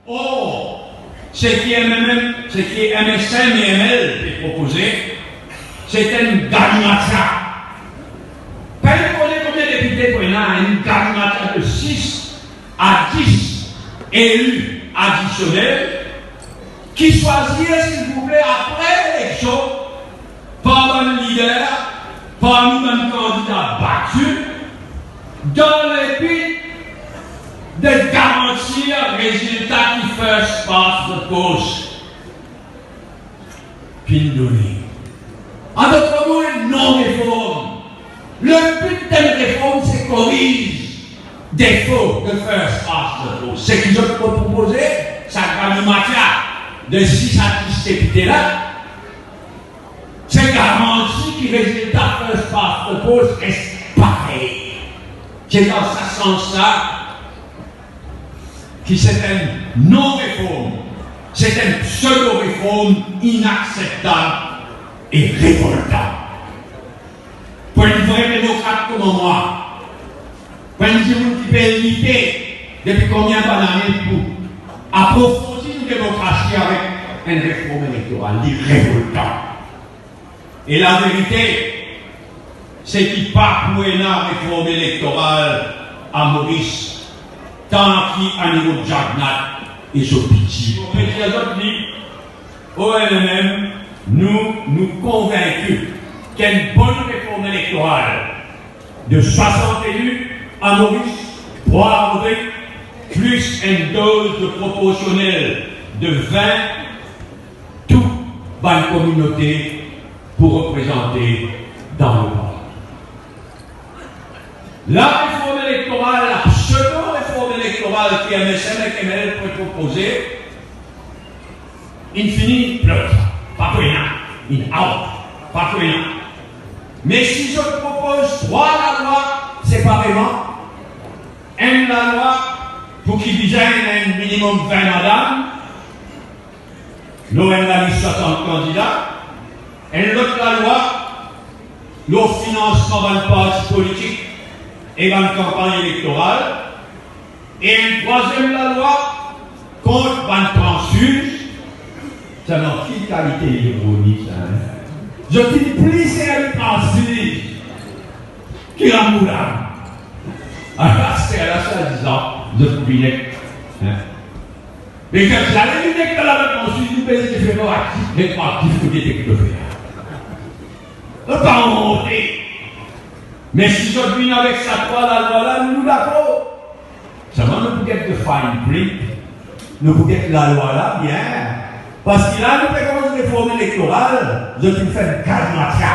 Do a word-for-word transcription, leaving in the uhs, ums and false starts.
Or, seki M M M, seki M S M e M L pe propoze, se enn galimatya. Pena kone konbien depite pou ena, enn galimatya de sis a dis eli adisionel ki swazir, silvouple, apre eleksion, par bann lider, parmi bann kandida bati, dan lebi de garantir rezilta ki first past the post finn done. An dot mo, enn non-reform. Le but d'une réforme, c'est corriger défaut de first past the post. Seki zot propoze, sa galimatya de sis a dis depite la, se garanti ki rezilta first past the post res parey. Se dan sa sans la ki se enn non-reform, se enn pseudo-reform inakseptab e revoltan. Pou enn vre demokrat kouma mwa, pou enn dimoun ki pe lite depi konbien bann ane pou aprofondi nou demokrasi avek enn reform elektoral, li revoltan. E laverite, se ki pa pou ena reform elektoral a Moris, tanki Animo Jagannath e so piti. Mo pe dir zot li, O N M M, nou, nou konvinki ki enn bonn reform elektoral de swasant eli a Moris, trwa a Rodrig, plis enn doz de proporsionel de vin, tou bann kominote pou reprezante dan le Parlman. La reform elektoral, la pseudo-reform elektoral ki M S M ek M L pe propoze, inn fini blok, pa pou ena, inn out, pa pou ena. Me si zot propoz trwa lalwa separeman, enn lalwa pou ki bizin ena enn minimum vin madam, lor enn lalis swasant kandida, enn lot lalwa lor finansman bann parti politik e bann kanpagn elektoral, e enn trwaziem lalwa kont bann transfiz. Sa dan ki kalite ironi sa, hein? Zot inn pli servi transfiz ki lamour la. Alor, se la swadizan zot pou vinn ek, hein? Me kan zot ale vinn ek lalwa transfiz, nou pe dir, fer aktif, met aktif kote ete ki to fer. Nou pa onte. Me si zot vinn avek sa trwa lalwa la, nou dakor. Selman nou pou get the fine print, nou pou get lalwa la bien. Parski la nou pe koumans reform elektoral, zot inn fer enn galimatya.